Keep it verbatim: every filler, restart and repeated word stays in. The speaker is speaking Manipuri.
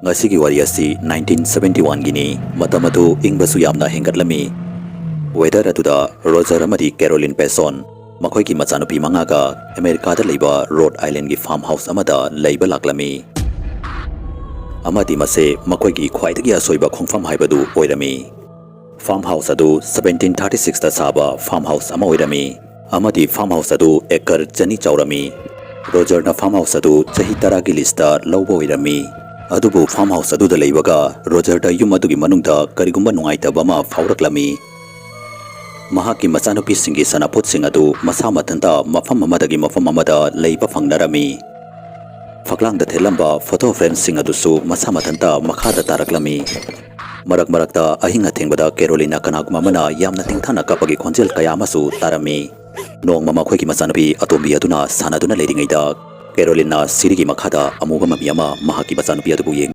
ꯉꯁꯤꯒꯤ ꯋꯥꯔꯤ ꯑꯁꯤ ꯅꯥꯏꯟꯇꯤꯟ ꯁꯚꯦꯟꯇꯤ ꯋꯥꯟꯒꯤꯅꯤ꯫ ꯃꯇꯝ ꯑꯗꯨ ꯏꯪꯕꯁꯨ ꯌꯥꯝꯅ ꯍꯦꯟꯒꯠꯂꯝꯃꯤ꯫ ꯋꯦꯗꯔ ꯑꯗꯨꯗ ꯔꯣꯖꯔ ꯑꯃꯗꯤ ꯀꯦꯔꯣꯂꯤꯟ ꯄꯦꯁꯣꯟ ꯃꯈꯣꯏꯒꯤ ꯃꯆꯥꯅꯨꯄꯤ ꯃꯉꯥꯒ ꯑꯃꯦꯔꯤꯀꯥꯗ ꯂꯩꯕ ꯔꯣꯗ ꯑꯥꯏꯂꯦꯟꯒꯤ ꯐꯥꯔꯝ ꯍꯥꯎꯁ ꯑꯃꯗ ꯂꯩꯕ ꯂꯥꯛꯂꯝꯃꯤ꯫ ꯑꯃꯗꯤ ꯃꯁꯦ ꯃꯈꯣꯏꯒꯤ ꯈ꯭ꯋꯥꯏꯗꯒꯤ ꯑꯁꯣꯏꯕ ꯈꯣꯡꯐꯝ ꯍꯥꯏꯕꯗꯨ ꯑꯣꯏꯔꯝꯃꯤ꯫ ꯐꯥꯔꯝ ꯍꯥꯎꯁ ꯑꯗꯨ ꯁꯚꯦꯟꯇꯤꯟ ꯊꯥꯔꯇꯤ ꯁꯤꯛꯁꯇ ꯁꯥꯕ ꯐꯥꯔꯝ ꯍꯥꯎꯁ ꯑꯃ ꯑꯣꯏꯔꯝꯃꯤ, ꯑꯃꯗꯤ ꯐꯥꯔꯝ ꯍꯥꯎꯁ ꯑꯗꯨ ꯑꯦꯀꯔ ꯆꯅꯤ ꯆꯥꯎꯔꯝꯃꯤ꯫ ꯔꯣꯖꯔꯅ ꯐꯥꯔꯝ ꯍꯥꯎꯁ ꯑꯗꯨ ꯆꯍꯤ ꯇꯔꯥꯒꯤ ꯂꯤꯁꯇ ꯂꯧꯕ ꯑꯣꯏꯔꯝꯃꯤ꯫ ꯑꯗꯨꯕꯨ ꯐꯥꯔꯝ ꯍꯥꯎꯁ ꯑꯗꯨꯗ ꯂꯩꯕꯒ ꯔꯣꯖꯔꯗ ꯌꯨꯝ ꯑꯗꯨꯒꯤ ꯃꯅꯨꯡꯗ ꯀꯔꯤꯒꯨꯝꯕ ꯅꯨꯡꯉꯥꯏꯇꯕ ꯑꯃ ꯐꯥꯎꯔꯛꯂꯝꯃꯤ꯫ ꯃꯍꯥꯛꯀꯤ ꯃꯆꯥꯅꯨꯄꯤꯁꯤꯡꯒꯤ ꯁꯥꯟꯅꯄꯣꯠꯁꯤꯡ ꯑꯗꯨ ꯃꯁꯥ ꯃꯊꯟꯇ ꯃꯐꯝ ꯑꯃꯗꯒꯤ ꯃꯐꯝ ꯑꯃꯗ ꯂꯩꯕ ꯐꯪꯅꯔꯝꯃꯤ꯫ ꯐꯛꯂꯥꯡꯗ ꯊꯦꯠꯂꯝꯕ ꯐꯣꯇꯣ ꯐ꯭ꯔꯦꯝꯁꯤꯡ ꯑꯗꯨꯁꯨ ꯃꯁꯥ ꯃꯊꯟꯇ ꯃꯈꯥꯗ ꯇꯥꯔꯛꯂꯝꯃꯤ꯫ ꯃꯔꯛ ꯃꯔꯛꯇ ꯑꯍꯤꯡ ꯑꯊꯦꯡꯕꯗ ꯀꯦꯔꯣꯂꯤꯟꯅ ꯀꯅꯥꯒꯨꯝꯕ ꯑꯃꯅ ꯌꯥꯝꯅ ꯊꯤꯡꯊꯅ ꯀꯞꯄꯒꯤ ꯈꯣꯟꯖꯦꯜ ꯀꯌꯥ ꯑꯃꯁꯨ ꯇꯥꯔꯝꯃꯤ꯫ ꯅꯣꯡꯃ ꯃꯈꯣꯏꯒꯤ ꯃꯆꯥꯅꯨꯄꯤ ꯑꯇꯣꯝꯕꯤ ꯑꯗꯨꯅ ꯁꯥꯟꯅꯗꯨꯅ ꯂꯩꯔꯤꯉꯩꯗ, ꯀꯦꯔꯣꯂꯤꯟꯅ ꯁꯤꯔꯤꯒꯤ ꯃꯈꯥꯗ ꯑꯃꯨꯕ ꯃꯃꯤ ꯑꯃ ꯃꯍꯥꯛꯀꯤ ꯃꯆꯥꯅꯨꯄꯤ ꯑꯗꯨꯕꯨ ꯌꯦꯡꯗꯨꯅ